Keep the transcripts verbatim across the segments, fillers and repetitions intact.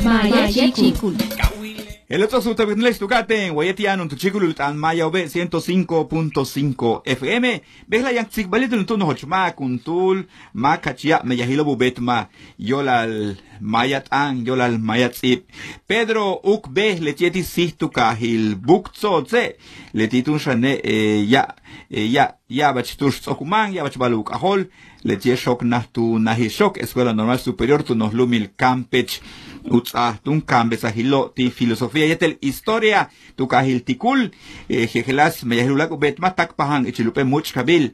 Maya Chíikul. Je'elo' ts'o'ok suutabiknile'ex tu ka'atéen waye' ti' yaan juntúul chíikulil u t'aan Mayaobe' ciento cinco punto cinco F M. Bejla'e' yaan k tsikbalil túun tu nojoch máak juntúul máak jach ya'ab meyajilo'ob u beetmaj yo'olal maya t'aan yo'olal maya ts'íib. Pedro Uuk Bej leti'e' ti' síij tu kaajil Buuk Tsootse', leti' túun xane' ya' ya' ya'abach tu'ux ts'o'ok u máan ya'abach ba'al u k'ajóol. Leti'e' xook naj tu najil xook Escuela Normal Superior tu noj lu'umil Campeche, u ts'áaj túun kaambesajilo' ti' filosofía yéetel historia tu kaajil Tikul. Jejeláas meyajil u láak' u beetmaj táakpaja'an ichil jump'éel múuch'kabil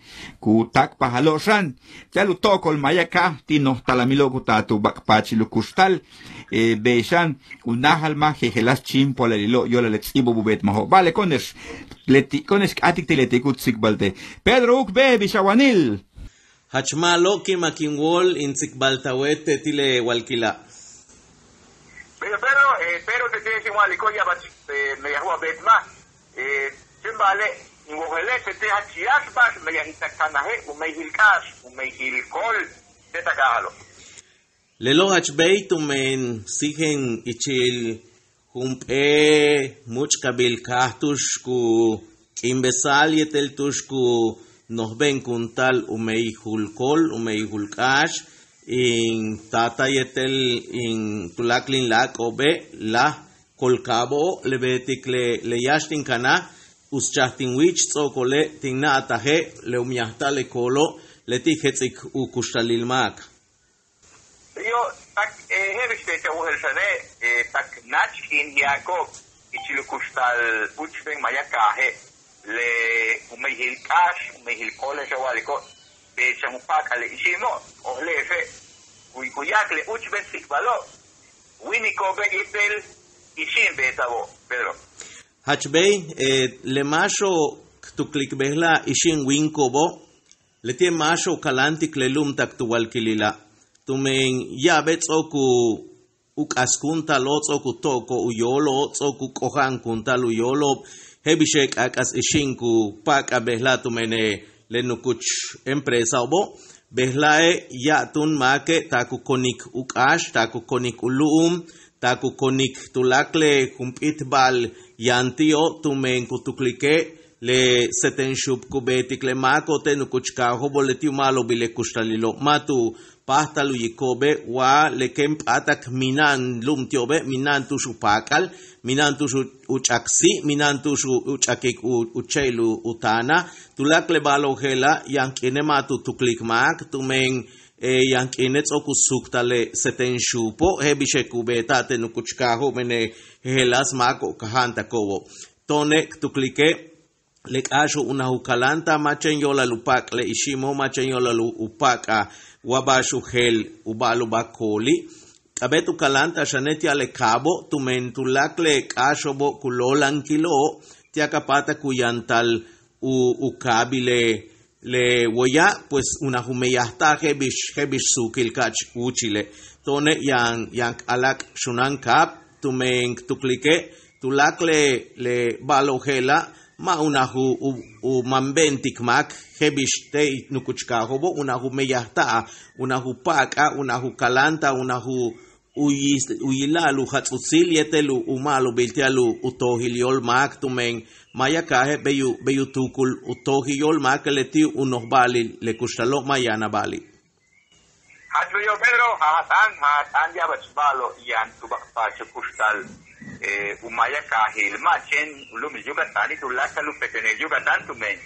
ku táakpajalo' xan ti'al u to'okol maya kaaj ti' noj talamilo'ob ku taal tu bak'pach u kuxtal. Bey xan u náajalmaj jejeláas chíimpolalilo'ob yo'olal le ts'íibo'ob u beetmajo'ob. Ba'ale' ko'one'ex, leti' ko'one'ex k'áatik ti' leti' ku tsikbalte'. Pedro Uuk Bej, bix a wanil. Jach ma'alob ki'imak in wóol in tsikbaltawete' ti' le walkila'. Pero Pedro, Pedro, te' te' xin wa'aliko' ya'abach meyajo'ob a beetmaj. Chéen ba'ale' in wojele' te' te' jach yáax ba'ax meyajil tak kanaje' u meyajil k'áax u meyajil kool te' ta kaajalo'. Lelo' jach bey tumen síijen ichil jump'éel múuch'kabil kaaj tu'ux ku k'iimbesa'al yéetel tu'ux ku nojbe'enkuntal u meyajil kool u meyajil k'áax. In taata' yéetel in tuláakal in láak'o'obe' láaj kool kaabo'ob le beetik le le yáax tin kanaj uschaj tin wich ts'o'okole' tin na'ataje' le u meyajta'al le koolo' leti' jets'ik u kuxtalil máak. Yo' tak je'ex teech a wojel xane' tak náach k'iin yaako'ob ichil u kuxtal úuchben maya kaaje' le u meyajil k'áax u meyajil kool je'ex a wa'aliko'. Bey xan u pa'ak'al le ixi'imo' ojele'exe' ku ku ya'ak le úuchben tsikbalo' wíiniko'obe' yéetel ixi'im beeta'abo'. Pedro. Jach bey le máaxo'ob k tuklik bejla'e' ixi'im wíiniko'obo'. Leti'e' máaxo'ob kaláantik le lu'umtak tu walkilila' tumen ya'abe' ts'o'ok u k'askuntalo' ts'o'ok u to'oko' u yóolo'ob ts'o'ok u k'oja'ankunta'al u yóolo'ob. Je'el bixe' k'aak'as ixi'im ku pa'ak'al bejla'e' tumen le nukuch empresao'obo'. Bejla'e' ya'ab túun máake' taak u konik u k'áax taak u konik u lu'um taak u konik tuláakal le jump'íit ba'al yaan ti'o' tumen ku tuklike' le seten xuup ku beetik le máako'ob te' nukuch kaajo'obo' leti' u ma'alobil le kuxtalilo' ma' tu páajtal u yiko'obe' wa le kéen p'áatak mina'an lu'um ti'obe' mina'an tu'ux u pa'ak'al mina'an tu'ux u ch'a'ik si' mina'an tu'ux u ch'a'ik u che'il u táanal. Tuláakal le ba'alo'ob je'ela' yaan k'iine' ma' tu tuklik máak tumen yaan k'iine' ts'o'ok u suukta'al le seten xuupo' je'el bixe' ku beeta'al te' nukuch kaajo'ob mene jejeláas máako'ob kaja'antako'obo'. To'one' k tuklike' le k'áaxo'ob unaj u kaláanta'al ma' chéen yo'olal u pa'ak' le ixi'imo' ma' chéen yo'olal u pa'ak'al wa ba'ax u jeel u ba'alo'ob a kooli'. K'a'abéet u kaláanta'al xane' ti'al le kaabo' tumen tuláakal le k'áaxo'obo' ku loolankilo'ob ti'al ka páatak u yantal u u kaabil le le woya' pues unaj u meyajta'al je'el bix je'el bix suukil ka'ach úuchile'. To'one' yaan yaan k a'ala'ak xunáan kaab tumen k tuklike' tuláakal le le ba'alo'ob je'ela' ma' unaj u u manbe'entik máak je'el bix te' nukuch kaajo'obo' unaj u meyajta'al unaj u pa'ak'al unaj u kaláanta'al unaj u u yila'al u jats'utsil yéetel u ma'alobil ti'al u tojil yóol máak tumen maaya kaaje' bey u bey u tuukul u tojil yóol máak leti' u noj ba'alil le kuxtalo' ma' yaan a ba'ali'. Jach beyo' Pedro, ja'aj a t'aan ja'aj a t'aan ya'abach ba'alo' yaan tu bak'pach u kuxtal u maaya kaajil ma' chéen u lu'umil Yucatani' tuláakal u petenil Yucatán tumen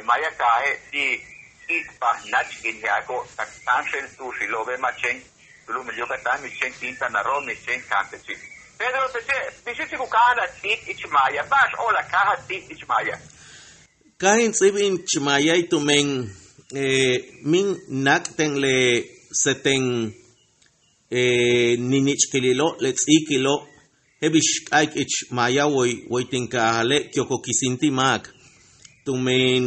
maaya kaaje' ti' ts'íibtpaj náach k'iin yaako'ob tak táanxel tu'uxilo'obe' ma' chéen tu lu'umil Yucatán mi chéen Quintana Roo mi chéen Campeche. Pedro, teche' bix ichik u káajal a ts'íib ich maaya ba'ax o'olal a káajal a ts'íib ich maaya. Ka in ts'íib ich maaya tumen min náak'ten le seten ninich'kililo' le ts'íikilo' je'el bix k'a'ayk ich maaya woy woy tin kaajale' k yokol kisin ti' máak tumen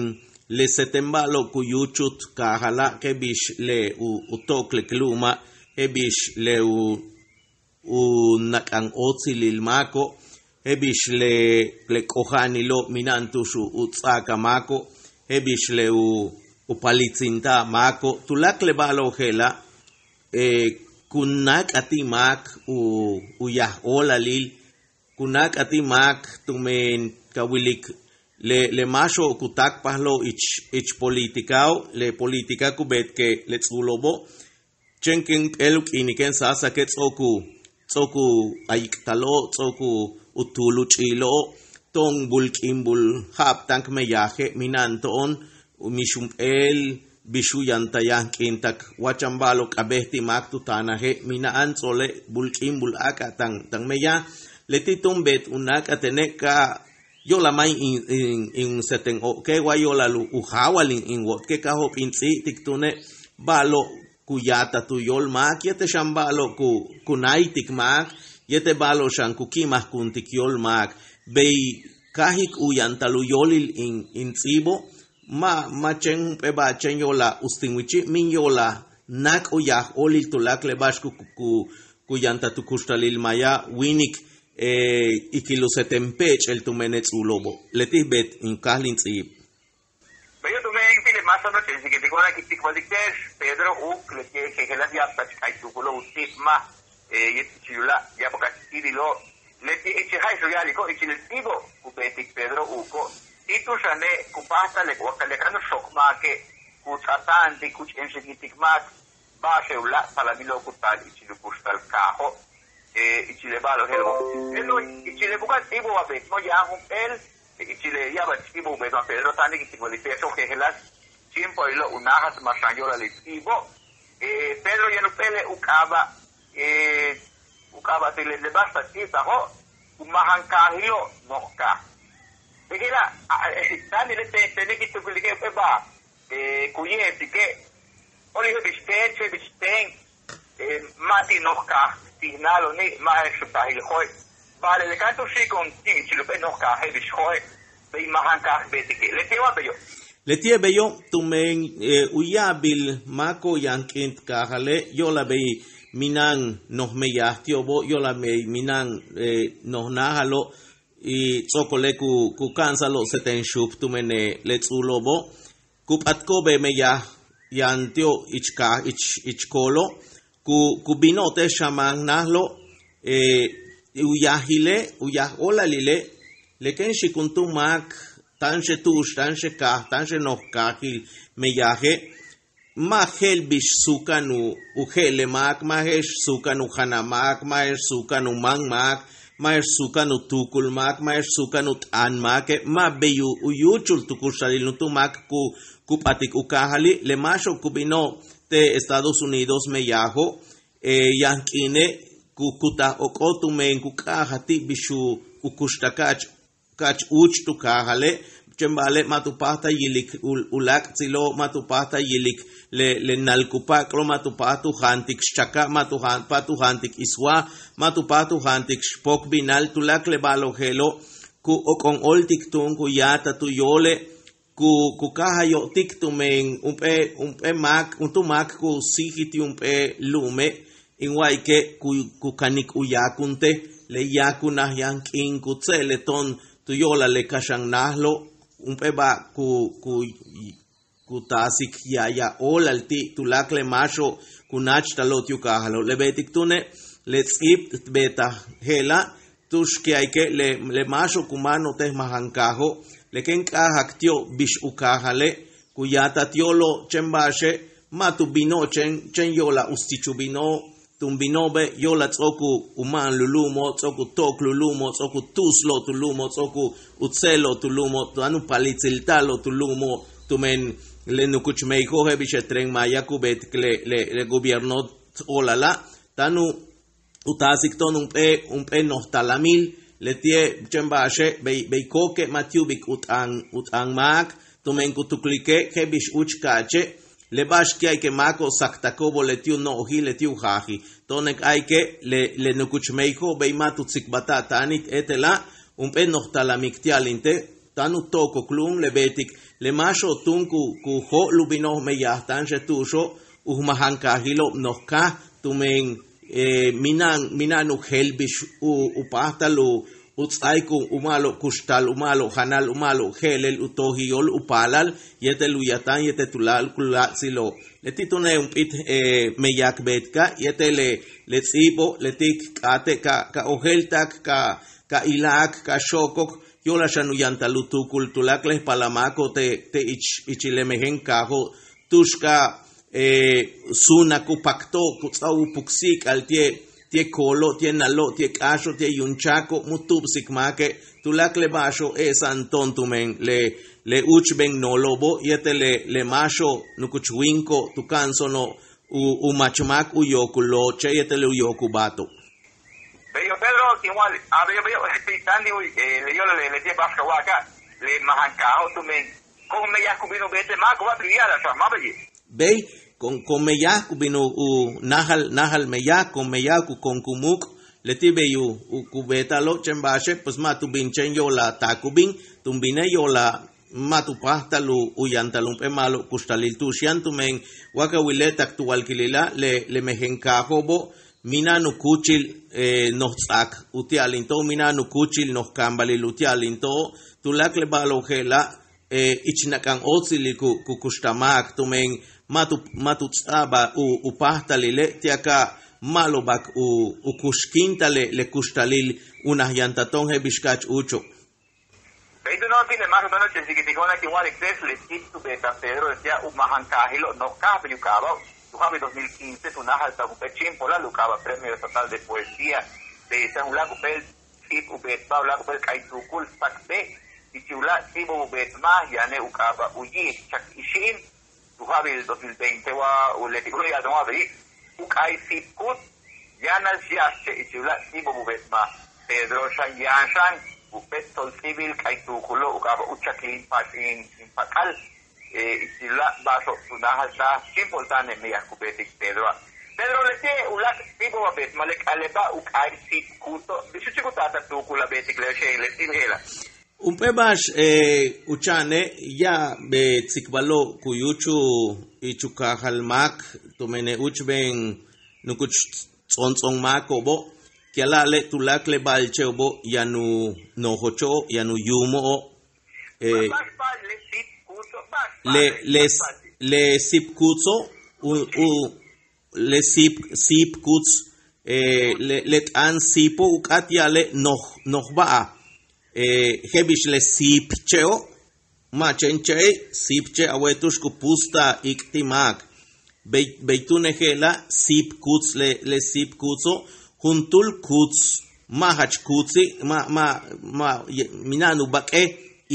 le seten ba'alo'ob ku yúuchul kaajala' je'el bix le u to'ok le k lu'uma' je'el bix le u u nak'an óotsilil máako' je'el bix le le k'oja'anilo' mina'an tu'ux u ts'a'ak a máako' je'el bix le u u palitzinta'al máako' tuláakal le ba'alo'ob je'ela' ku náak'aj ti' máak u u yaj óolalil, ku náak'aj ti' máak tumen ka wilik le le máaxo'ob ku táakpajlo'ob ich ich políticao'ob, le política ku beetike' le ts'uulo'obo'. Chéen kéen jump'éel u k'iinike' sáasake' ts'o'ok u ts'o'ok u ayik'talo'ob, ts'o'ok u tuul u ch'i'ilo'ob, to'on bul k'iin bul ja'ab táan k meyaje', mina'an to'on mix jump'éel bix u yantal yaan k'iin tak wa chan ba'alo'ob k'a'abéet ti' máak tu taanaje', mina'an ts'o'ole' bul k'iin bul áak'ab táan táan meyaj. Leti' túun beet u náak'aj tene' ka yo'olal ma' in in in seten o'oke' wa yo'olal u jáawal in wóotke' ka jo'op' in ts'íibtik túune', ba'alo'ob ku yaataj tu yóol máak yéetel xan ba'alo'ob ku ku náaytik máak yéetel ba'alo'ob xan ku ki'imakuntik yóol máak. Bey káajik u yantal u yóolil in in ts'íibo', ma' ma' chéen jump'éel ba'al chéen yo'olal utstin wichi', míin yo'olal náak u yaj óolil tuláakal le ba'ax ku ku ku yantal tu kuxtalil maaya wíinik ikil u seten péech'el tumen le ts'uulo'obo'. Leti' beet in káajal in ts'íib. Beyo' tumen ti' le máaxo'ob no'ox ch'enxikintik ora' kin tsikbaltik te'ex Pedro Uuk, leti'e' jejeláas ya'ab ka'ach k'a'ay tuukulo'ob u ts'íib ma' yéet ichil u láak' ya'ab ka'ach ts'íibilo'ob. Leti' ichil ja'ix u ya'aliko'ob ichil le ts'íibo' ku beetik Pedro Uuko', ti' tu'ux xane' ku páajtal le wa le kan u xook máake' ku ts'aata'antik ku ch'enxikintik máak ba'axe' u láak' palamilo'ob ku taal ichil u kuxtal kaajo', ichil le ba'alo'ob je'elo'. Je'elo' ichil le buka'aj ts'íibo' wa beetmaj yaan jump'éel, ichil le ya'abal ts'íibo' u beetmaj Pedro táan in tsikbaltik te'exo'ob jejeláas chin payilo' u náajal ma' xan yo'olal le ts'íibo'. Pedro yaan jump'éele' u k'aaba' u k'aaba'tik le ba'ax ta ts'íibtajo' ku majankaajilo'ob noj kaaj. Je'ela' táanile' ten tene' kin tukultike' jump'éel ba'al ku ye'esike' ol je'el bix teech je'el bix teen ma' ti' noj kaaj ti' náalo'oni' ma' je'ex u taajil Jo'e'. Ba'ale' le kan tu xi'iko'on ti' ichil jump'éel noj kaaj je'el bix Jo'e' bey majankaaj beetike'. Leti'e' wa beyo'. Leti'e' beyo' tumen u ya'abil máako'ob yaan k'iin t kaajale' yo'olal bey mina'an noj meyaj ti'obo', yo'olal bey mina'an noj náajalo', y ts'o'okole' ku ku ka'ansa'alo'ob seten xuup tumen le ts'uulo'obo'. Ku p'atko'ob bey meyaj yaan ti'ob ich kaaj ich ich koolo', ku ku bino'ob te' xamaan náajlo'. U yajile' u yaj óolalile' le kéen xi'ik juntúul máak táanxel tu'ux táanxel kaaj táanxel noj kaajil meyaje', ma' je'el bix suuka'an u je'el le máak, ma' je'el suuka'an u janal máak, ma' je'el suuka'an u máan máak, ma' je'el suuka'an u tuukul máak, ma' je'el suuka'an u t'aan máake', ma' bey u yúuchul tu kuxtalil juntúul máak ku ku p'atik u kaajali'. Le máaxo'ob ku bino'ob te' Estados Unidos meyajo' yaan k'iine' ku kutaj ok'ol tumen ku k'a'ajal ti' bix u kuxtal ka'ach ka'ach úuch tu kaajale', chéen ba'ale' ma' tu páajtal yilik u láak'tsilo'ob, ma' tu páajtal yilik le le nalkupak'lo', ma' tu páajtal u jaantik xchaka', ma' tu páajtal u jaantik iswaj, ma' tu páajtal u jaantik xpóokbinal, tuláakal le ba'alo'ob je'elo' ku ok'o'on óoltik túun ku yaataj tu yóole'. Ku ku káajal yo'otik tumen jump'éel jump'éel máak juntúul máak ku síijil ti' jump'éel lu'ume' in wa'alike' ku ku kanik u yaakuntej le yaakunaj yaan k'iin ku tse'elej to'on tu yo'olal le kaxan náajlo'. Jump'éel ba'al ku ku ku taasik ya'ab ya'ab óolal ti' tuláakal le máaxo'ob ku náachtalo'ob ti' u kaajalo'. Le beetik túune' le ts'íib beetaj je'ela' tu'ux qui'alike' le le máaxo'ob ku máano'ob te' majankaajo' le kéen k'a'ajak ti'ob bix u kaajale' ku yaataj ti'olo' chéen ba'axe' ma' tu bino'ob chéen chéen yo'olal uts ich u bino'ob. Tun bino'obe' yo'olal ts'o'ok u ma'anal u lu'umo'ob, ts'o'ok u to'oklal u lu'umo'ob, ts'o'ok u tu'usulo'ob tu lu'umo'ob, ts'o'ok u utse'elo'ob tu lu'umo'ob, táan u palitsilta'alo'ob tu lu'umo'ob tumen le nukuch meyajo' je'el bix le Tren Maya ku beetik le le gobierno óolala', táan u u taasik to'on jump'éel jump'éel noj talamil. Leti'e' chéen ba'axe' bey bey kooke' ma' ti' yu'ubik u t'aan u t'aan máak tumen ku tuklike' je'el bix úuch ka'ache'. Le ba'ax qui'alike' máako'ob saktako'obo' leti' u no'ojil leti' u jaajil. To'one' k'a'alike' le le nukuch meyajo' bey ma' tu tsikbalta'al táanit éetela', jump'éel noj talamik ti'al intej táan u to'okok lu'um. Le beetik le máaxo'ob túun ku ku jo'ol u bino'ob meyaj táanxel tu'uxo' u majankaajilo'ob noj kaaj tumen mina'an mina'an u jeel bix u u páajtal u u ts'áaik u ma'alob kuxtal, u ma'alob janal, u ma'alob je'elel u toj iyóol u paalal yéetel u yatan yéetel tuláakal u láak'tsilo'. Leti' túune' jump'íit meyaj beetka' yéetel le ts'íibo', leti' k k'áate' ka ka ojéelta'ak, ka ka ila'ak, ka xookok, yo'olal xan u yantal u tuukul tuláakal le paalal máako'ob te' te' ich ichil le mejen kaajo', tu'ux ka suunak u pakto'ob, ku ts'áa u puksi'ik'al ti'e' ti'e' koolo', ti'e' nalo', ti'e' k'áaxo', ti'e' yuum cháako', mu tu'ubsik máake'. Tuláakal le ba'axo'ob e'esa'an to'on tumen le le úuchben noolo'obo' yéetel le le máaxo'ob nukuch wíinko' tu ka'anso'ono' u u mach máak u yookulo'ob che' yéetel u yookubato'. Beyo' Pedro, kin wa'al a beyo' beyo' táanil u le yo'olal le leti'e' ba'ax ka wa'aka', le majan kaajo' tumen ko'on meyaj ku bin u beetej máako'oba', pero ya'ala'al xan ma' bey. Bey, ko'on ko'on meyaj ku bin u u náajal náajal meyaj, ko'on meyaj ku ko'on ku muuk'. Leti' bey u ku beeta'alo' chéen ba'axe', pues ma' tu bin chéen yo'olal taak u bin, tun bine' yo'olal ma' tu páajtal u yantal jump'éel ma'alob kuxtalil tu'ux yaan tumen wa ka wile' tak tu walkilila' le le mejen kaajo'obo' mina'an u kúuchil noj ts'aak uti'alil to'on, mina'an u kúuchil noj kaambalil uti'alil to'on, tuláakal le ba'alo'ob je'ela' ich nak'an óotsilil ku ku kuxtal máak tumen ma' tu ma' tu ts'a'abal u u páajtalile' ti'al ka ma'alobak u u kuxkíinta'al le kuxtalil unaj yantal to'on je'el bix ka'ach úucho'. Bey túuno' ti' le máax u táano'ob chéen sikiltiko'ona' kin wa'alik te'ex le síib tu beetaj Pedro, leti'e' u majan kaajilo' noj káajbil u k'aaba'o', tu ja'abil dos mil quince tu náajalta'al jump'éel chíimpolal u k'aaba' Premio Estatal de Poesía. Bey xan uláak' jump'éel ts'íib u beetmaj, uláak' jump'éel k'a'ay tuukul, sak B, ichil uláak' ts'íibo'ob u beetmaj, yane' u k'aaba' U Yi'ij Chak Ixi'im, tu ja'abil dos mil veinte wa u leti' u ya'ala'al wa bey u k'a'ay síib kuuts, yáanal xya'ax che' ichil uláak' ts'íibo'ob u beetmaj Pedro, xan yaan xan jump'éel tsol ts'íibil k'a'ay tuukulo' u k'aaba' U Chakil In Pak'al, ichil uláak' ba'axo'ob tu náajalta'al chíimpolta'an le meyaj ku beetik Pedroa'. Pedro, leti'e' uláak' ts'íibo'ob a beetmaj le k'aaleba' u k'a'ay síib kuutso', bix úuchik u taal a tuukul a beetik le xeen le ts'íib je'ela'. Jump'éel ba'ax u cha'ane' ya'ab tsikbalo' ku yúuchul ich u kaajal máak tumen le úuchben nukuch ts'oonts'oon máako'obo', ki'ala'ale' tuláakal le ba'alche'obo' yaan u nojocho'ob, yaan u yuumo'ob. Le le le síib kuutso' u u le síib síib kuuts, le le t'aan síipo' u k'áat ya'ale' noj noj ba'al, je'el bix le síib che'o', ma' chéen che'ey, síib che' a wéet tu'ux ku puusta'al iik' ti' máak. Bey bey túune' je'ela' síib kuuts le le síib kuutso', juntúul kuuts ma' jach kuutsi', ma' ma' ma' mina'an u bak'e'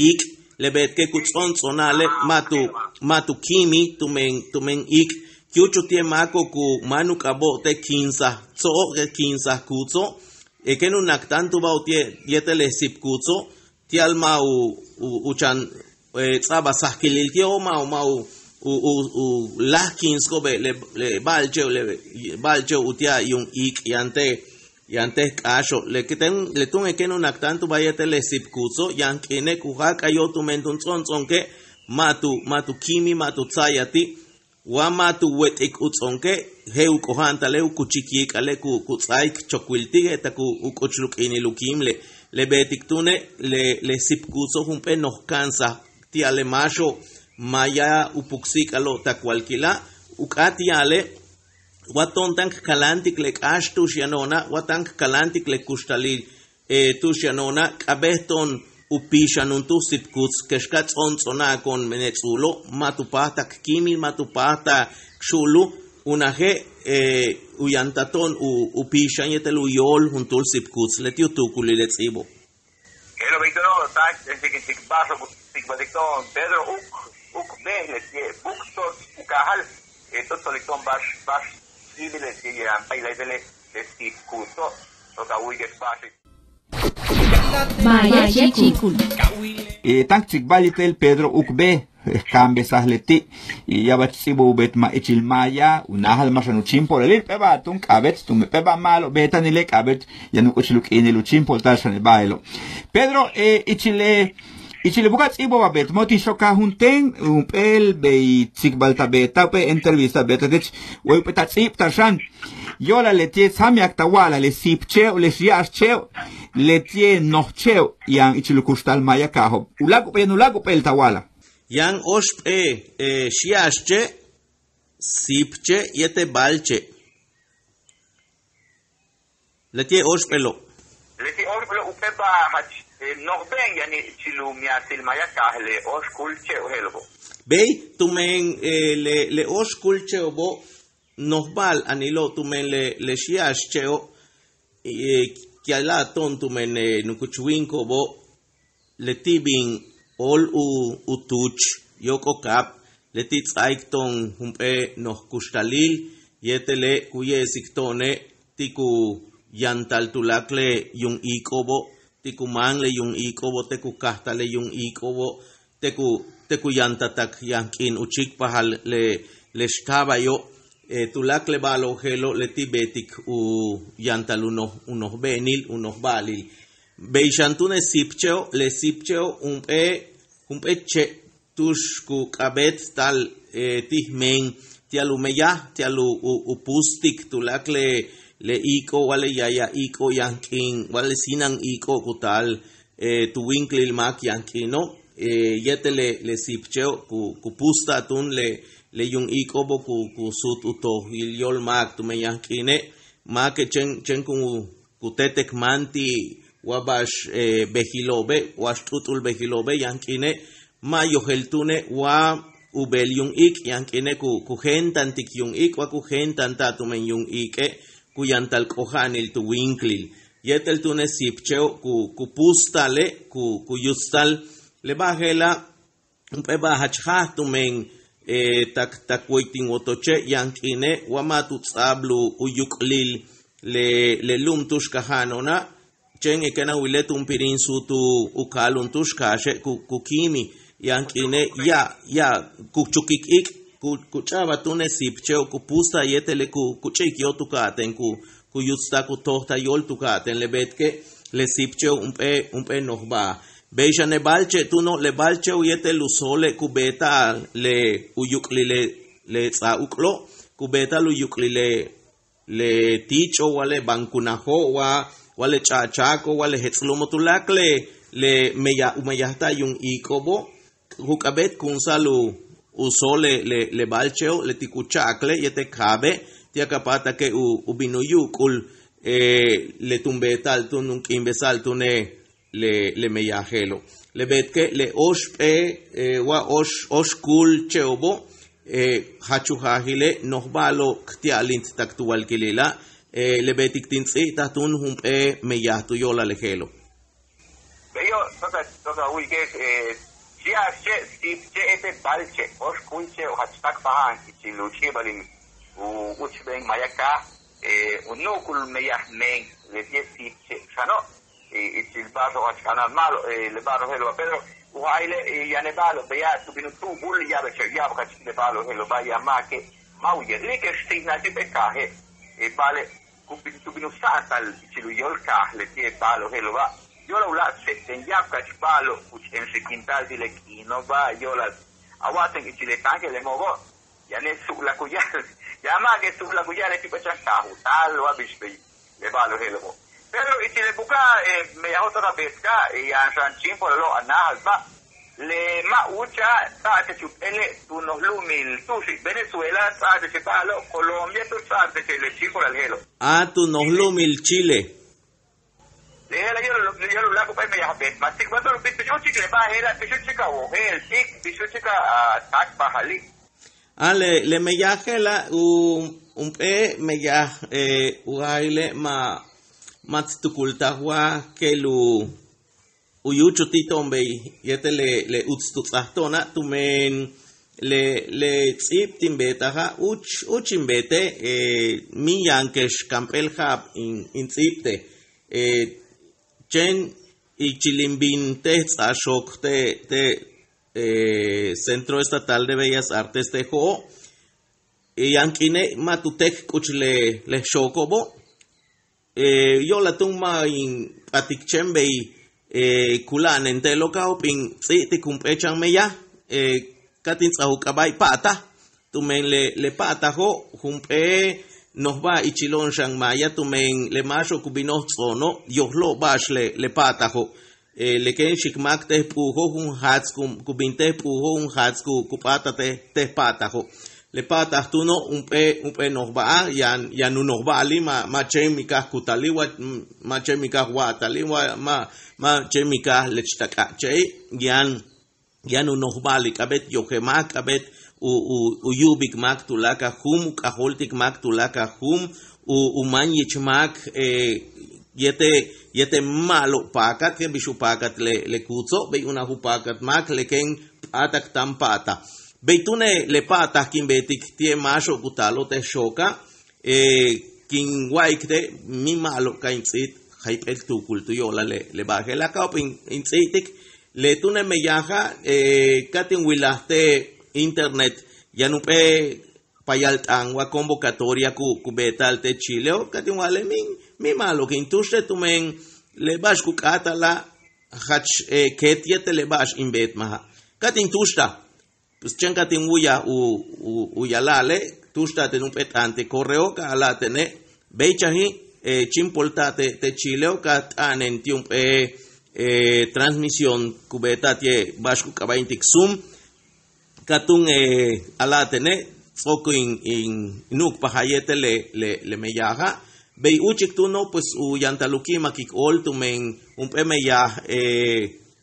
iik', le beetike' ku ts'o'onts'o'ona'ale' ma' tu ma' tu kíimil tumen tumen iik'. Yúuchul ti'e' máako'ob ku máan u k'abo'ob te' kiinsaj tso'ob, te' kiinsaj kuutso', kéen u naktáantubáajo'ob ti'e' yéetel le síib kuutso', ti'al ma' u u u chan ts'a'abal sajkilil ti'ob, ma' u ma' u u u láaj kiinsajo'obe' le le ba'alche'ob le ba'alche'ob uti'al yuum iik' yaan te' yaan te' k'áaxo'ob. Le túune' kéen u naktáantubáaj yéetel le síib kuutso', yaan k'iine' ku jáak'ayo'ob tumen tun ts'o'onts'o'onke' ma' tu ma' tu kíimil, ma' tu tsa'ayal ti'. Wa ma' tu wet'ik u ts'o'onke', je'el u k'oja'antale' u kuchik yiik'ale' ku ku ts'áaik chokwil ti' je'el tak u k'uchul u k'iinil u kíimile'. Le beetik túune' le le síib kuutso' jump'éel noj ka'ansaj ti'al le máaxo'ob maaya u puksi'ik'alo'ob tak walkila', u k'áat ya'ale' wa to'on táan k kaláantik le k'áax tu'ux yano'ona', wa táan k kaláantik le kuxtalil tu'ux yano'ona', k'a'abéet to'on u piixan juntúul síib kuuts kex ka ts'o'onts'o'ona'ako'on mene' ts'uulo', ma' tu páajtal k kíimil, ma' tu páajtal k xu'ulu', unaje' u yantal to'on u u piixan yéetel u yóol juntúul síib kuuts. Leti' u tuukulil le ts'íibo'. Je'elo' bey túuno' táan k tsikbaltik to'on Pedro Uuk Uuk Bej, leti'e' Buuk Tsots u kaajal, tu tsolik to'on ba'ax ba'ax ts'íibil leti'e' yaan ba'alche'ob le le síib kuutso', to ta wu'uyike'ex ba'axi'. Maaya Chíikul. Táan k tsikbal yéetel Pedro Uuk Bej, k kaambesaj leti' ya'abach ts'íibo'ob u beetmaj ichil maaya, u náajal máax yaan u chíimpolil, p'éeba' túun k'a'abéet tumen p'éeba' ma'alob beetanile', k'a'abéet yaan u k'uchul u k'iinil u chíimpolta'al xan le ba'alo'. Pedro, ichil le ichil le buka'aj ts'íibo'ob a beetmaj ti' xokaj juntéen jump'éel bey tsikbal ta beetaj, jump'éel entrevista ta beetaj teech, way jump'éel ta ts'íibtaj xan. Yo'olal leti'e' ts'a'ab méeyak ta wa'alaj le síip che'o', le xya'ax che'o', leti'e' noj che'o' yaan ichil u kuxtal maaya kaajo'ob. U láak' jump'éel, yaan u láak' jump'éel ta wa'alaj. Yaan óoxp'éel, e, xya'ax che', síip che' yéetel ba'al che'. Leti'e' óoxp'éelo'. Leti' óoxp'éelo' jump'éelba' jach, e, noj be'en yaan ichil u miatsil maaya kaaj le óoxkúul che'o' je'elo'obo'. Bey, tumen, e, le, le óoxkúul che'o'obo' noj ba'al anilo' tumen le, le xya'ax che'o', e, ki'ala'al to'on tumen, e, nukuch wíiniko'obo', leti' bin óol u, u tuuch yóok'ol kab, leti' ts'áaik to'on jump'éel noj kuxtalil, yéetele' ku ye'esik to'one' ti' ku yantal tuláakal le yuum iiko'obo', ti' ku máan le yuum iiko'obo', te' ku kajtal le yuum iiko'obo', te' ku, te' ku yantal tak yaan k'iin u chíikpajal le, le xtaabayo', e, tuláakal le ba'alo' je'elo' leti' beetik u yantal u noj, u noj be'enil, u noj ba'alil. Bey xan túune' síip che'o', le síip che'o' jump'éel, jump'éel che' tu'ux ku k'a'abéetsta'al, e, ti' jmeen ti'al u meyaj, ti'al u, u, u púustik tuláakal le, le iiko', wa le yaaya' iiko' yaan k'iin, wa le síinal iiko' ku taal, e, tu wíinklil máak yaan k'iino', e, yéetel le, le síip che'o' ku, ku púusta'al túun le, le yuum iiko'obo' ku, ku suut u tojil yóol máak tumen yaan k'iine' máake' chéen, chéen ku ku téetek máan ti' wa ba'ax, e, bejilo'obe', wa ba'ax t'ut'ul bejilo'obe' yaan k'iine', ma' yojel túune' wa u beel yuum iik', yaan k'iine' ku, ku je'entantik yuum iik', wa ku je'entanta'al tumen yuum iik'e' ku yantal k'oja'anil tu wíinklil. Yéetel túune' síip che'o' ku, ku púusta'ale', ku, ku yutsta'al le ba'al je'ela', jump'éel ba'al jach jaaj tumen, e, tak, tak way tin wotoche' yaan k'iine' wa ma' tu ts'a'abal u yuk'lil le, le lu'um tu'ux kaja'ano'ona', chéen e kéen a wile' túun pirin suut u ka'alun tu'ux kaaxe' ku, ku kíimil yaan k'iine' ya, ya ku chukik iik', ku, ku ch'a'abal túune' síip che'o' ku púusta'al yéetele' ku, ku ch'i'ik yóol tu ka'atéen ku, ku yutsta'al ku tojta'al yóol tu ka'atéen le beetike' le síip che'o' jump'éel, jump'éel noj ba'al. Bey xan le ba'al che' túuno', le ba'al che'o' yéetel u sóole' ku beeta'al le u yuk'lil le, le ts'a'a uk'lo', ku beeta'al u yuk'lil le, le tiich'o', wa le bankunajo', wa, wa le ch'a'achaako', wa le jets' lu'umo', tuláakal le, le meyaj, u meyajta'al yuum iiko'obo', ku k'a'abéetkunsa'al u, u sóol le, le, le ba'al che'o', leti' ku cha'akle' yéetel kaabe', ti'al ka páatake' u, u bin u yu'uk'ul, e, le tun beeta'al túun, tun k'iimbesa'al túune' le, le meyaj je'elo'. Le beetike' le óoxp'éel, e, wa óox, óoxkúul che'o'obo', e, jach u jaajile' noj ba'alo' k ti'alint tak tu walkilila', e, le beetik tin ts'íibtaj túun jump'éel meyaj tu yo'olal le je'elo'. Beyo', ts'o'ok a, ts'o'ok a wu'uyike', e, xya'ax che', síip che' yéetel ba'al che', óoxkúul che'o' jach táakpaja'an ichil u ch'i'ibalil u úuchben maaya kaaj, e, u nu'ukul meyaj meen, leti'e' síip che' xano', e, ichil ba'axo'ob jach k'a'ana'an ma'alob, e, le ba'axo'ob je'elo'oba', pero u ja'ile', e, yaan le ba'alo', beya' tu bin u tu'ubul ya'abe' che' ya'abak jach le ba'alo' je'elo'oba', yaan máake' ma' u yéetel, líik'ex síijnal ti' jump'éel kaaje', e, ba'ale' ku bin, tu bin u sa'antal ichil u yóol kaaj leti'e' ba'alo' je'elo'oba', yo'olal u láak' se'eten ya'abkach ba'alo' ku ch'enxikinta'al ti' le k'iino'oba', yo'olal a wa'aten ichil le táanke'elemo'obo', yane' su'lak u ya'al, yaan máake' su'lak u ya'al le ti' bey chan kaaj u taal wa bix bey le ba'alo' je'elo'obo'. Pero ichil le buka'aj, e, meyajo' ts'o'ok a beetika', e, yaan xan chíimpolalo'ob a náajalba', le ma' úucha' ts'a'abtech u p'éele' tu noj lu'umil tu'uxi', Venezuela ts'a'abtech le ba'alo', Colombia tu ts'a'abtech le chíimpolal je'elo'. A tu noj lu'umil Chile. Le je'ela' yo'olal, yo'olal u láak' jump'éel meyaj beet ma' tsikbaltúul, bix, bix úuchik le ba'al je'ela', bix úuchik a wojel, bix úuchik a táakpajali'. A le, le meyaj je'ela' u, jump'éel meyaj, e, u jaajile' ma', ma' t tukultaj wa je'el u, u yúuchul ti' to'on bey yéetel le, le uts tu ts'áaj to'ona', tumen le, le ts'íib tin beetaja' úuch, úuch in beete', e, míin yaan kex kamp'éel ja'ab in, in ts'íibtej, e, chéen ichil in bin te' ts'aaxo'ob te', te', e, Centro Estatal de Bellas Artes te' jo'o', e, yaan k'iine' ma' tu téek k'uch le, le xo'oko'obo', e, yo'olal túun ma' in p'atik chéen bey, e, kula'anen te'elo' ka jo'op' in ts'íibtik jump'éel chan meyaj, e, ka tin ts'áaj u k'aaba'il pa'ataj, tumen le, le pa'atajo' jump'éel nojba'al ichilo'on xan maaya tumen le máaxo'ob ku bino'ob ts'o'ono' yojlo'ob ba'ax le pa'atajo'. Le kéen xi'ik máak te p'uujo' jun jaats ku bin te p'uujo' jun jaats ku p'áatal te pa'atajo'. Le pa'ataj túuno' jump'éel jump'éel nojba'al yaan yaan u nojba'alil ma' ma' chéen in kaj kutali' wa ma' chéen in kaj wa'atali' wa ma' ma' chéen in kaj lech tak'a'che'i'. Yaan yaan u nojba'alil k'a'abéet yoje' máak k'a'abéet u u yu'ubik máak tuláakal jun u k'ajóoltik máak tuláakal jun u u máan yich máak. Yéetel yéetel ma'alob paakat je'el bix u paakat le le kuutso' bey unaj u paakat máak le kéen p'áatak táan pa'atal. Bey túune' le pa'ataj kin beetik ti'e' máaxo'ob ku taalo'ob te' xooka' kin wa'ayik te' míin ma'alob ka in ts'íit jayp'éel tuukul tu yo'olal le ba'al je'ela' ka'op in ts'íitik. Le túune' meyaja' ka tin wilaj te' internet yaan jump'éel payalt'aan wa convocatoria ku ku beeta'al te' chiileo' ka tin wa'ale' míin míin ma'alob kin túuxte' tumen le ba'ax ku k'áata'ala' jach keet yéetel le ba'ax in beet maja'. Ka tin túuxta'al pues chéen ka tin wu'uyaj u u yala'ale' túuxta'al ten jump'éel t'aan te' correo ka a'ala'al tene' béeychaji' chíimpolta'al te' te' chiileo' ka t'a'anen ti' jump'éel transmisión ku beeta'al ti'e' ba'ax ku k'aaba'intik Zoom. Ka tun a'ala'al tene' ts'o'ok in in nu'ukpajal yéetel le le meyaja'. Bey úuchik túuno' pues u yantal u ki'imakik óol tumen jump'éel meyaj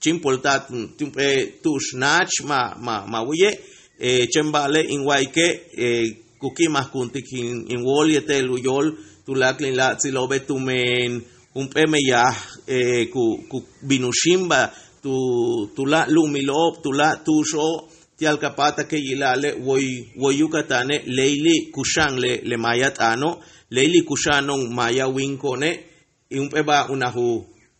chíimpolta'al ti' jump'éel tu'ux náach ma' ma' ma' wu'uye'. Chéen ba'ale' in wa'ayike' ku ki'imakkuntik in wóol yéetel u yóol tuláakal in láak'tsilo'obe' tumen jump'éel meyaj ku ku bin u xíimbal tu tuláak' lu'umilo'ob tuláak' tu'uxo'ob. Ti'al ka páatake' yila'ale' woy woy Yucatane' leyli' kuxa'an le le maaya t'aano' leyli' kuxa'ano'on maaya wíinko'one'. Jump'éel ba'al unaj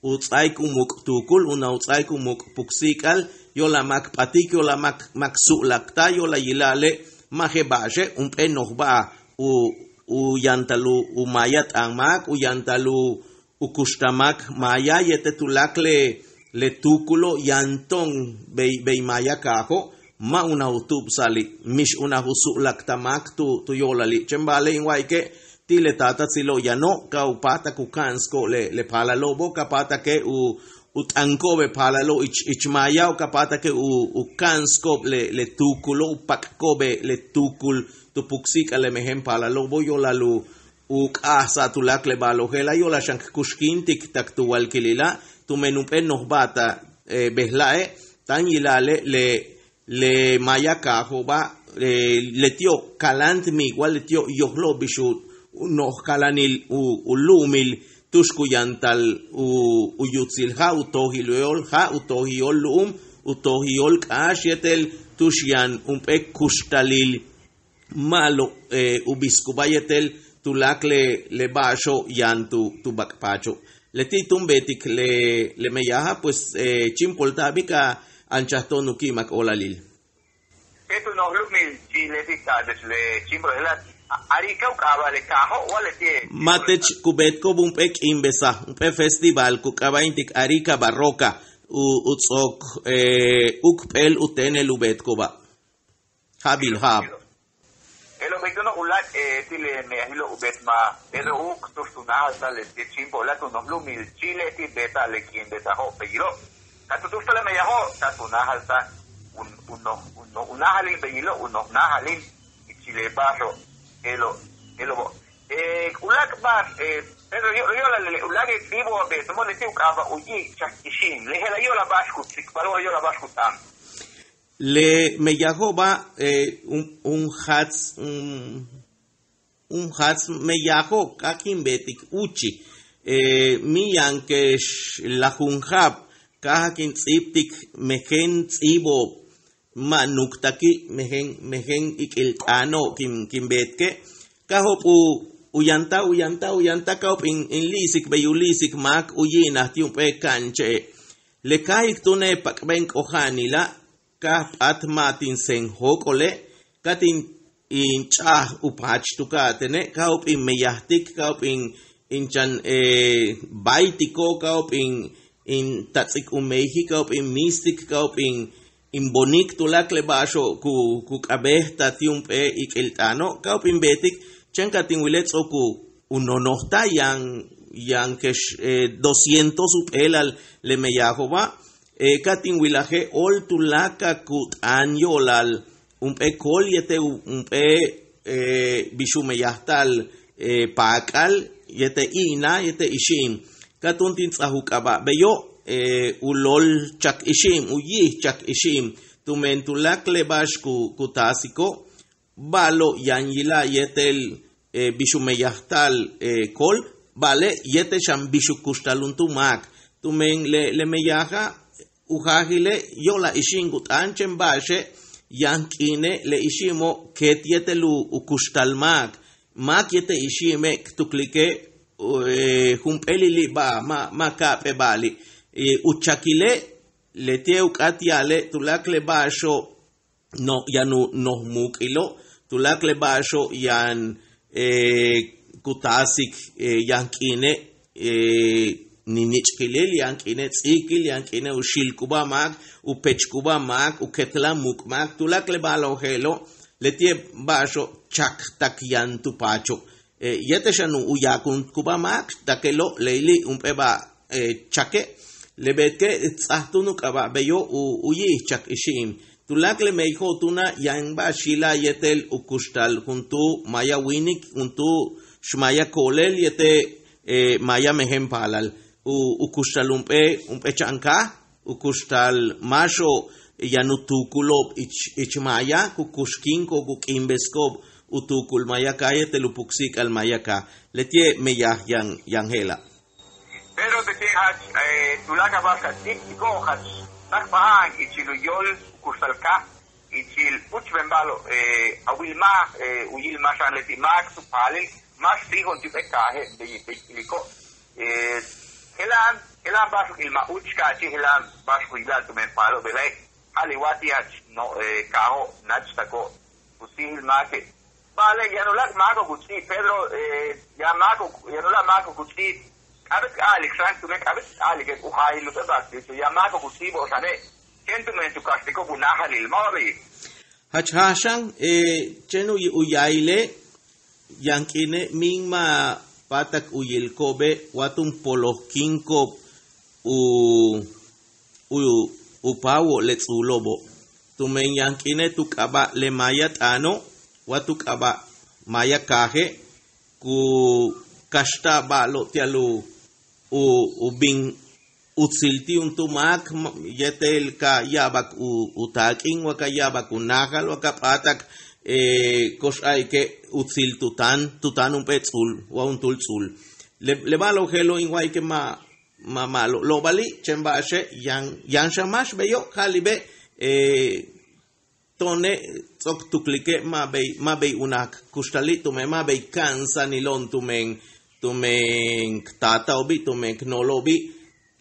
u ts'áaik u muuk' tuukul unaj u ts'áaik u muuk' puksi'ik'al yo'olal máak p'atik yo'olal máak máak su'laktal yo'olal yila'ale' ma' je'el ba'axe' jump'éel nojba'al u u yantal u maaya t'aan máak u yantal u u kuxtal máak maaya yéetel tuláakal le le tuukulo' yaan to'on bey bey maaya kaajo' ma' unaj u tu'ubsa'ali' mix unaj u su'laktal máak tu tu yo'olali'. Chéen ba'ale' in wa'ayike' ti' le taatatsilo' yano' ka u páatak u ka'ansiko'ob le le paalalo'obo' ka páatake' u u t'aniko'ob le paalalo' ich ich maayao' ka páatake' u u ka'ansiko'ob le le tuukulo' u pak'iko'ob le tuukul tu puksi'ik'al le mejen paalalo'obo' yo'olal u u k'a'ajsa'al tuláakal le ba'alo' je'ela' yo'olal xan k kuxkíintik tak tu walkilila' tumen jump'éel nojba'al ta' bejela'e' táan yila'ale' le le maaya kaajo'oba' leti'o' kaláant mi' wa leti'o' yojlo'ob bix u noj kalanil u u lu'umil tu'ux ku yantal u u yutsil ja' u tojil u yóol ja' u tojil yóol lu'um u tojil yóol k'áax yéetel tu'ux yaan jump'éel kuxtalil ma'alob u bisikubáa yéetel tuláakal le ba'axo'ob yaan tu tu bak'paacho'. Leti' túun beetik le le meyaja' pues chíimpolta'al bika anchaj to'on u ki'imak óolalil. Te' tu noj lu'umil chile ti' ta' le chíimpolta'al. Arica u k'aaba' le kaajo' wa leti'e'. Ma' teech ku beetiko'ob jump'éel k'iimbesaj jump'éel festival ku k'aaba'intik Arica Barroca u u ts'o'ok ukp'éel u téenel u beetiko'oba'. Ja'abil ja'ab. Je'elo' bey túuno' uláak' ti' le meyajilo' u beet ma' Pedro Uuk tu'ux tu náajalta'al le chíimpolta'al tu noj lu'umil chile ti' beeta'al le k'iimbesajo' beyilo'. Ka tu tu'ux to'on le meyajo' ka tu náajalta'al u u noj u noj u náajalil beyilo' u noj náajalil ichil le ba'axo'. Je'elo' je'elo'obo'. Uláak' ba'ax Pedro yo'olal le uláak' le ts'íibo' beeto'obo' leti' u k'aaba' u yi'ichaj ixi'im le je'ela' yo'olal ba'ax ku tsikbalo' yo'olal ba'ax ku t'aan. Le meyajo'oba' un un jaats un jaats meyajo' ka kin beetik úuchi'. Míin yaan kex lajunja'ab ka kin ts'íibtik mejen ts'íibo'ob ma' nuuktaki' mejen mejen ik'il t'aano'ob kin kin beetike'. Ka jo'op' u u yantal u yantal u yantal ka jo'op' in in líi'sik bey u líi'sik máak u yi'inaj ti' jump'éel ka'anche'e'. Le káajik túune' pak'ben k'oja'anila' ka p'áat ma' tin seen jóok'ole' ka tin in ch'a'aj u paach tu ka'aj tene' ka jo'op' in meyajtik ka jo'op' in in chan báaytiko'ob ka jo'op' in in tats'ik u meyjik ka jo'op' in míistik ka jo'op' in in bonik tuláakal le ba'axo'ob ku ku k'a'abéet ta ti' jump'éel ik'il t'aano' ka jo'op' in beetik. Chéen ka tin wile' ts'o'ok u nonojtaj yaan yaan kex doscientos jump'éelal le meyajo'oba'. Ka tin wilaje' óol tuláakal ku t'aan yo'olal jump'éel kool yéetel jump'éel bix u meyajta'al paak'al yéetel i'inal yéetel ixi'im. Ka túun tin ts'aj u k'aaba' beyo', u lool chak ixi'im, u yi'ij chak ixi'im, tumen tuláakal le ba'ax ku taasiko' ba'alo' yaan yila'al yéetel bix u meyajta'al kool, ba'ale' yéetel xan bix u kuxtal juntúul máak. Tumen le meyaja' u jaajile' yo'olal ixi'im ku t'aan, chéen ba'axe' yaan k'iine' le ixi'imo' keet yéetel u kuxtal máak, máak yéetel ixi'ime' k tuklike' jump'éelili' ba'al ma' ma' ka'ap'éel ba'ali'. U chakile' leti'e' u k'áat ya'ale' tuláakal le ba'axo' no yaan u noj muuk'ilo', tuláakal le ba'axo' yaan ku taasik yaan k'iine' ninich'kilil, yaan k'iine' ts'íikil, yaan k'iine' u xilkubáa máak, u pechkubáa máak, u ketlal muuk' máak, tuláakal le ba'alo'ob je'elo', leti'e' ba'axo' chak tak yaan tu paacho'. Yéetel xan u yaakunkubáa máak tak je'elo', leyli' jump'éel ba'al chake'. Le beetike' ts'aj túun u k'aaba' beyo' u yi'ij chak ixi'im. Tuláakal le meyajo'ob túuna' yaan ba'ax yila'al yéetel u kuxtal juntúul maaya wíinik, juntúul x maaya ko'olel yéetel maaya mejen paalal. U kuxtal jump'éel jump'éel cha'an kaaj, u kuxtal máaxo'ob yaan u tuukulo'ob ich ich maaya, ku kuxkinko'ob, ku k'iimbesiko'ob u tuukul maaya kaaj yéetel u puksi'ik'al maaya kaaj. Leti'e' meyaj yaan yaan je'ela'. Pedro, teche' jach tuláakal ba'ax ka ts'íibtiko'ob jach táakpaja'an ichil u yóol u kuxtal kaaj, ichil úuchben ba'alo'ob a wil máak, u yil máax xan leti' máak tu paalil, máax ti'o'on ti' jump'éel kaaje' bey bey k iliko'. Jela'an jela'an ba'ax u yil ma' úuch ka'achi', jela'an ba'ax ku yila'al tumen paalo'ob, bejla'e' ja'ali' wa ti' jach no kaajo' náachtako'ob ku ts'íibil máake'. Ba'ale' yaan uláak' máako'ob ku ts'íib Pedro, yaan máako'ob yaan uláak' máako'ob ku ts'íib. K'a'abéet k a'alik xan tumen k'a'abéet k a'alike' u jaajil jump'éel ba'ax Cristo, yaan máako'ob ku ts'íibo'ob xane', chéen tumen tu kaxtiko'ob u náajalil, ma' wa beyi'. Jach jaaj xan, chéen u yaayile' yaan k'iine' míin ma' p'áatak u yilko'obe' wa tun polojkinko'ob u u u paawo'ob le ts'uulo'obo'. Tumen yaan k'iine' tu k'aaba' le maaya t'aano' wa tu k'aaba' maaya kaaje' ku kaxta'al ba'alo'ob ti'al u u u bin utsil ti' juntúul máak, yéetel ka ya'abak u taak'in, wa ka ya'abak u náajal, wa ka p'áatak ko'ox a'alike' utsil tu táan tu táan jump'éel ts'uul wa juntúul ts'uul. Le le ba'alo'ob je'elo' in wa'alike' ma' ma' ma'alob lo'obali', chéen ba'axe' yaan yaan xan máax beyo', ja'ali'be' to'one' ts'o'ok tuklike' ma' bey ma' bey unaj k kuxtali', tumen ma' bey ka'ansanilo'on tumen tumen k taatao'obi', tumen k noolo'obi'.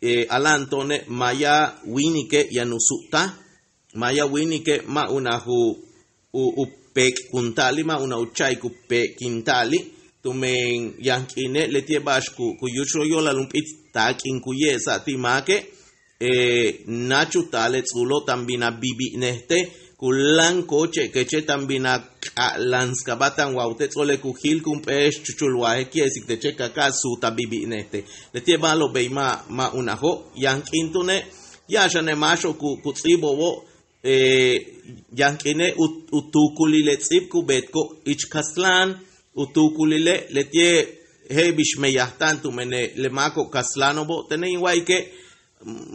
A'ala'an to'one' maaya wíinike' yaan u su'utaj, maaya wíinike' ma' unaj u u peek'kunta'ali', ma' unaj u cha'ik u peek'kinta'ali', tumen yaan k'iine' leti'e' ba'ax ku ku yúuchulo' yo'olal jump'íit taak'in ku ye'esa'al ti' máake'. Náach u taal le ts'uulo' táan bin a bibi'inejtej, ku láan kóoche' keche' táan bin a k'a'alanskabáa táan wa u te' ts'o'ole' ku jil jump'éel xchuchul waaje', quiere decir teche' ka ka'a suut a bibi'inejtej. Leti'e' ba'alo'ob bey ma' ma' unajo'. Yaan k'iin túune' ya'ab xane' máaxo'ob ku ku ts'íibo'obo', yaan k'iine' u tuukulil le ts'íib ku beetiko' ich kastlan, u tuukulile' leti'e' je'el bix meyajta'an tumen le máako'ob kastlano'obo'. Tene' in wa'alike'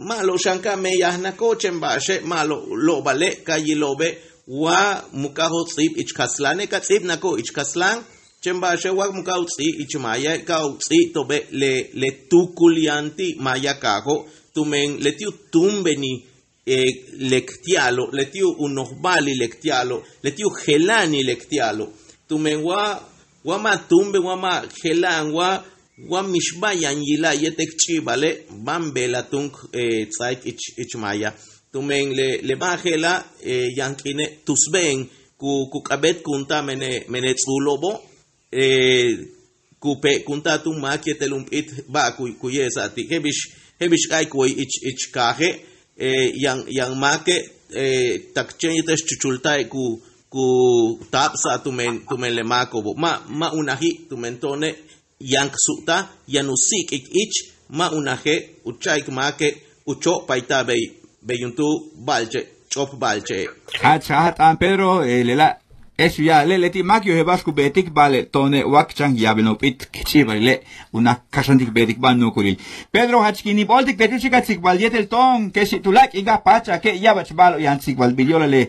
ma'alob xan ka meyajnako'ob, chéen ba'axe' ma'alob lo'obale' ka yilo'obe' wa muka'ajo' ts'íib ich kastlane', ka ts'íibnako'ob ich kastlan, chéen ba'axe' wa muka'aj u ts'íib ich maaya, ka u ts'íibto'obe' le le tuukul yaan ti' maaya kaajo', tumen leti' u túumbenil le k ti'alo', leti' u nojba'alil le k ti'alo', leti' u jela'anil le k ti'alo'. Tumen wa wa ma' túumben, wa ma' jela'an, wa wa mixba'al yaan yila'al yéetel k ch'i'ibale', ba'an beel a túun k ts'áaik ich ich maaya. Tumen le le ba'al je'ela' yaan k'iine' tusbe'en ku ku k'a'abéetkunta'al mene mene ts'uulo'obo', ku peek'kunta'al tu máak yéetel jump'íit ba'al ku ku ye'esa'al ti'. Je'el bix je'el bix k'a'abéet k woy ich ich kaaje', yaan yaan máake' tak chéen yéetel xchuchulta'e' ku ku taabsa'al tumen tumen le máako'obo', ma' ma' unaji' tumen to'one' yaan k su'utal yaan u síik'ik ich, ma' unaje' u cha'ik máake' u cho'opaytal bey bey juntúul ba'alche' ch'op ba'alche'e'. Jach ja'aj t'aan Pedro. Lela' je'ex u ya'ale' leti' máak yojel ba'ax ku beetik ba'ale' to'one' wa k chan yaabilno'ob bit k ch'i'ibalile' unaj kaxantik beetik ba'al nu'ukulil. Pedro, jach kin in b'ooltik teech u chik a tsikbal yéetel to'on kex tuláak' in ka paach ake' ya'abach ba'alo' yaan tsikbalbil yo'olal le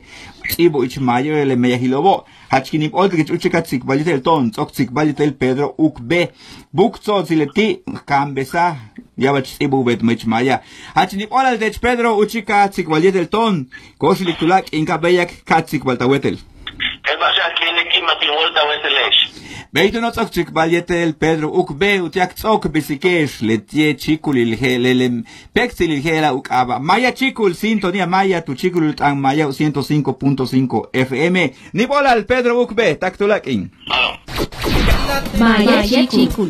ts'íibo' ich maaya yo'olal le meyajilo'obo'. Jach kin in b'ooltik teech u chik a tsikbal yéetel to'on ts'o'ok tsikbal yéetel Pedro Ukbe. Buk tso'otsil leti' kaambesaj ya'abach ts'íibo' u beetmaj ich maaya. Jach in in b'oolal teech Pedro u chik a tsikbal yéetel to'on ko'ox ilik tuláak' in ka béeyak ka tsikbaltal wéetel. Bey túuno' ts'o'ok tsikbal yéetel Pedro Ukbe uti'al k ts'o'ok bisike'ex leti'e' chíikulil je'ele' le péektsilil je'ela' u k'aaba' Maya Chíikul, sintonía maya tu chíikulil t'aan maya u ciento cinco punto cinco F M. Níib óolal Pedro Ukbe, tak tuláak'in. Maya Chíikul.